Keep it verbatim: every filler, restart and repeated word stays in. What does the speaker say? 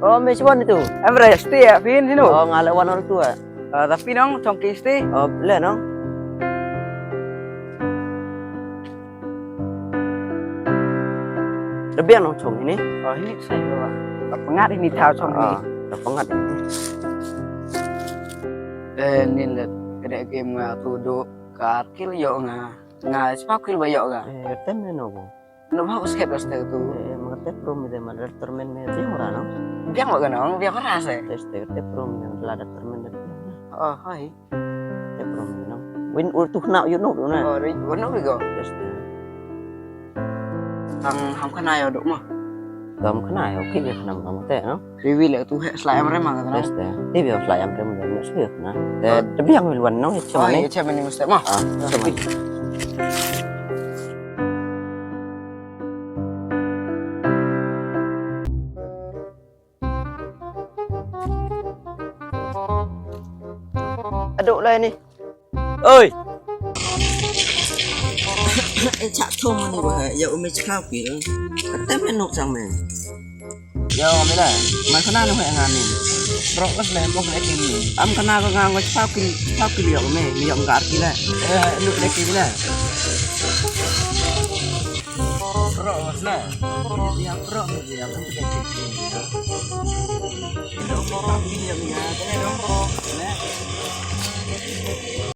Oh, me shibun itu. Em, bre, sti ya, phin, sino. Oh, nga le wan or tu, eh. Ah, tapi nong, chong ki sti. Oh, le nong. Da biang nong chong ini. Oh, ini saya bawa. Pengat ini tahu chong ini. Ah, da pengat ini. Eh, ini lihat, kada game nga tu duk ka kil yo nga. Nga, siapa kil ba yo nga? Eh, tem ne no bo. No ba usket ka stek tu. Eh, ma ka te prom de ma da termen me biang ora no. Biang ba ka no, biang ora se. Te stek te prom de la da termen de biang. Oh, hai. Te prom de no. Win ur tu na yo no na. Oh, ri, no ri go. Te stek. Ang ham kana yo duk mo. Gam kana yo ki ge kana ma te no. Ri wi le tu he slai am rem ma ka no. Te stek. Ti biang slai am rem de no sui kana. Te te biang wil wan no he chama ni. He chama ni muste mo. Ah, chama ni. Ado lai ni. Oi. Eh, chak thong ni ba ya umi chak pi. Kata men nok chang men. Ya umi la. Mai kana no he ngani. Bro, kas le bok le kini. Am kana ko ngang ko chak pi, chak pi ya umi, ya umi gar pi la. Eh, nuk le kini la. Pro, mas na. Ya, pro, ya, kan kita cek. Dong, tapi dia punya, ada dong. Nah.